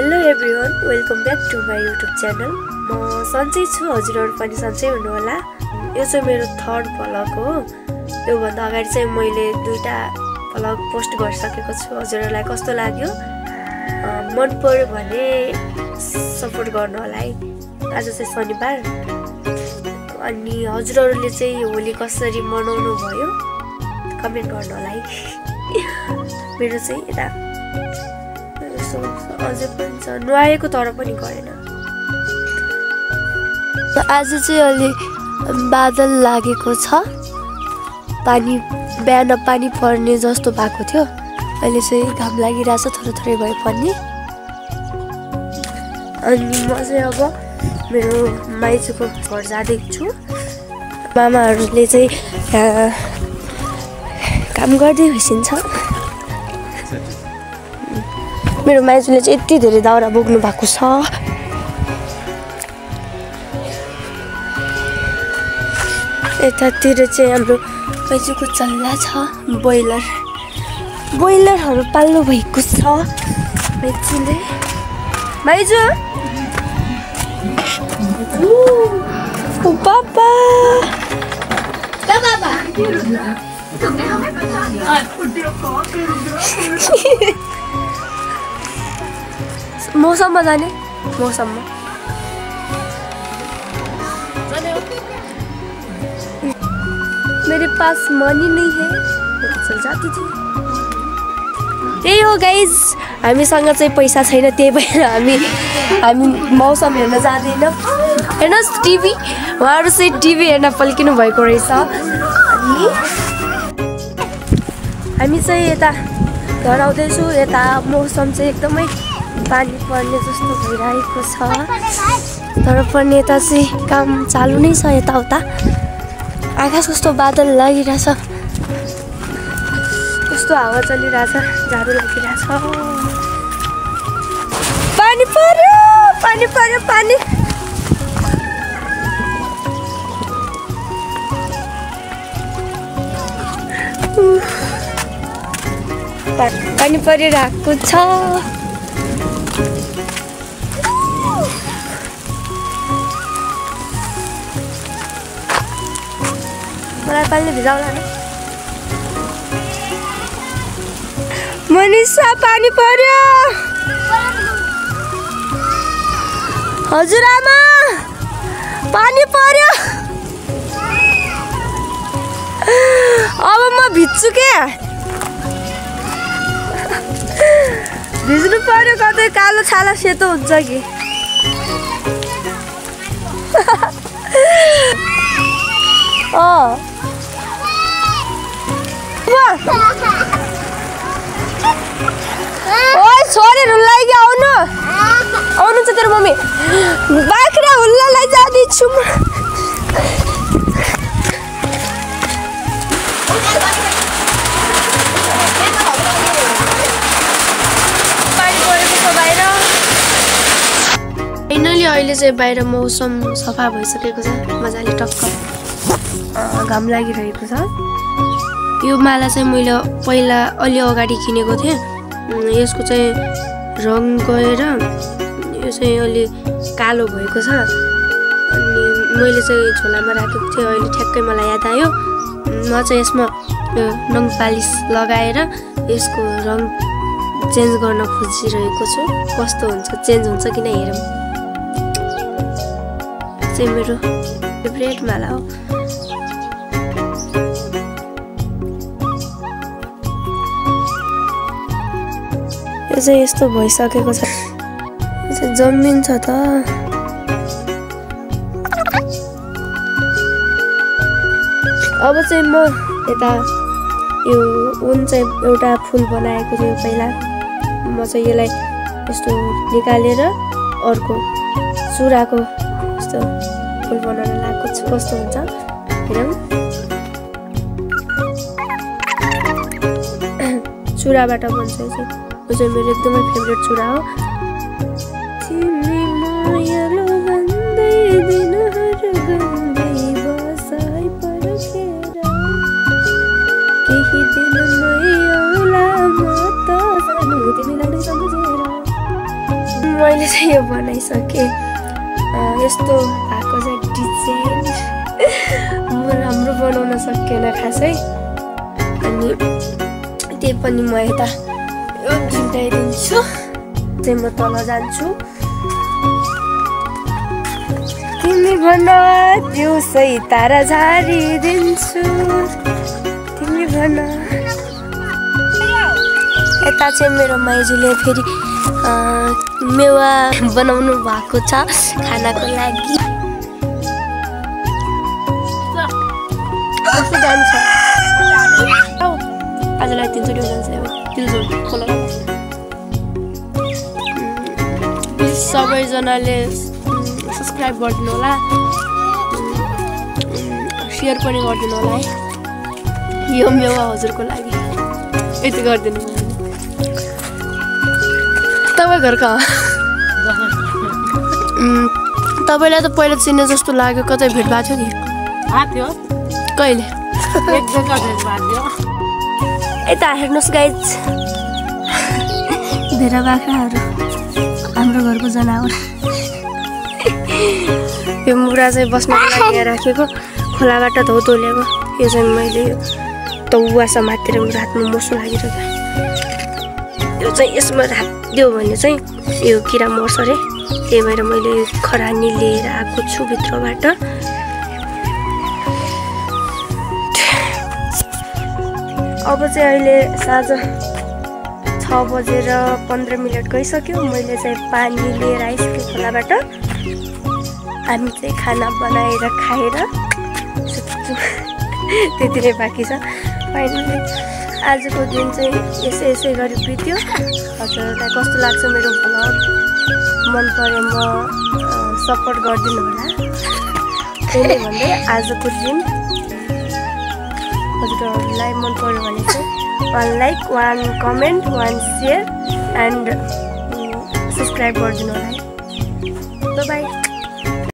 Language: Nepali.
Hello everyone, welcome back to my YouTube channel. म सन्चै छु, हजुरहरु पनि सन्चै हुनु होला। यो चाहिँ मेरो थर्ड भ्लग हो। यो भन्दा अगाडि चाहिँ मैले दुईटा भ्लग पोस्ट गरिसकेको छु। हजुरहरुलाई कस्तो लाग्यो? मन पर्यो भने सपोर्ट गर्नु होला है। आज चाहिँ शनिबार अनि हजुरहरुले चाहिँ होली कसरी मनाउनु भयो कमेन्ट गर्नु होला है। मेरो चाहिँ यता अझै पनि छ, नुहाएको तर पनि गरेन। आज चाहिँ अलि बादल लागेको छ, बिहान पानी पर्ने जस्तो भएको थियो। अहिले चाहिँ घाम लागिरहेछ थोरै थोरै भए पनि। अनि म चाहिँ अब मेरो माइजूको घर जाँदैछु छु। मामाहरूले चाहिँ काम गर्दै हुइसिन्छ। मेरो माइजूले चाहिँ यति धेरै दाउरा बोक्नु भएको छ। यतातिर चाहिँ हाम्रो माइजूको चल्ला छ, बोइलरहरू पाल्नु भएको छ माइजूले। माइजू ओ पापा मौसममा जाने, मौसममा मेरे पास मनी नहीं है, चल जाती थी। त्यही हो गाइज, हामीसँग चाहिँ पैसा छैन, त्यही भएर हामी मौसम हेर्न जाँदैन। हेर्नुहोस् टिभी, उहाँहरू चाहिँ टिभी हेर्न पल्किनु भएको रहेछ। अनि हामी चाहिँ यता घर आउँदैछु। यता मौसम चाहिँ एकदमै पानी पर्ने जस्तो भइरहेको छ, तर पनि यता चाहिँ काम चालु नै छ। यताउता आकाश कस्तो बादल लागिरहेछ, कस्तो हावा चलिरहेछ, जाडो लागिरहेछ। पानी पर्यो, पानी पर्यो, पानी। पानी परिरहेको छ। मलाई पानी भिजाउला न मनिषा, पानी पर्यो। हजुरआमा पानी पर्यो। अब म भिज्छु के, भिज्नु पर्यो। कतै कालो छाला सेतो हुन्छ कि। ओए छोरी हुल्लाई कि आउनु छ तेरो मम्मी। बाख्रा हुल्लालाई जाँदैछु म। फाइनली अहिले चाहिँ बाहिर मौसम सफा भइसकेको छ, मजाले टक्क घाम लागिरहेको छ। यो माला चाहिँ मैले पहिला अलि अगाडि किनेको थिएँ। यसको चाहिँ रङ गएर यो चाहिँ अलि कालो भएको छ। अनि मैले चाहिँ झोलामा राखेको थिएँ। अहिले ठ्याक्कै मलाई याद आयो, म चाहिँ यसमा नङ पालिस लगाएर यसको रङ चेन्ज गर्न खोजिरहेको छु। कस्तो हुन्छ, चेन्ज हुन्छ कि नै हेरौँ। चाहिँ मेरो फेभरेट माला हो। यो चाहिँ यस्तो भइसकेको छ, जमिन्छ त। अब चाहिँ म यता यो ऊन चाहिँ एउटा फुल बनाएको थियो पहिला। म चाहिँ यसलाई यस्तो निकालेर अर्को चुराको यस्तो फुल बनाउन लागेको छु। कस्तो हुन्छ हेरौँ। चुराबाट बन्छ यो चाहिँ। यो चाहिँ मेरो एकदमै फेभरेट चुरा हो। तिमी मायालु भन्दै दिनहरु गन्दै बसाइ पर्खेर केही दिनमै आउला म त सानो तिमीलाई नै सम्झेर। मैले चाहिँ यो बनाइसकेँ यस्तो भएको चाहिँ डिजाइन म राम्रो बनाउन सकेन खासै अनि त्यही पनि म यता यो झुन्डाइदिन्छु चाहिँ म तल जान्छु तिमी भन दिउँसै तारा झारिदिन्छु तिमी भन यता चाहिँ मेरो माइजूले फेरि मेवा बनाउनु भएको छ खानाको लागि कस्तो जान्छ आजलाई 300 जान्छ खोला प्लिज सबैजनाले सब्सक्राइब गरिदिनु होला सेयर पनि गरिदिनु होला है यो मेवा हजुरको लागि यति गरिदिनु तपाईँ घर कहाँ तपाईँलाई त पहिला चिने जस्तो लाग्यो कतै भेट भएको थियो कि कहिले यता हेर्नुहोस् गाइज धेरै बाख्राहरू हाम्रो घरको जनावर यो मुरा चाहिँ बस्नको लागि राखेको खोलाबाट धौतो ल्याएको यो चाहिँ मैले तौवा समातेर मेरो हातमा मोसो लागिरहेको यो चाहिँ यसमा राखिदियो भने चाहिँ यो किरा मर्छ अरे त्यही भएर मैले खरानी लिएर आएको छु भित्रबाट अब चाहिँ अहिले साँझ 6:15 गइसक्यो मैले चाहिँ पानी लिएर आइसकेँ खोलाबाट हामी चाहिँ खाना बनाएर खाएर सुत्छु त्यति नै बाँकी छ फाइनली आजको दिन चाहिँ यसै गरी बित्यो हजुरलाई कस्तो लाग्छ मेरो भ्लग मन परेमा सपोर्ट गरिदिनु होला त्यही भन्दै आजको दिन हजुरहरूलाई मन पर्यो भने चाहिँ 1 like 1 comment 1 share and subscribe गरिदिनु होला है बाई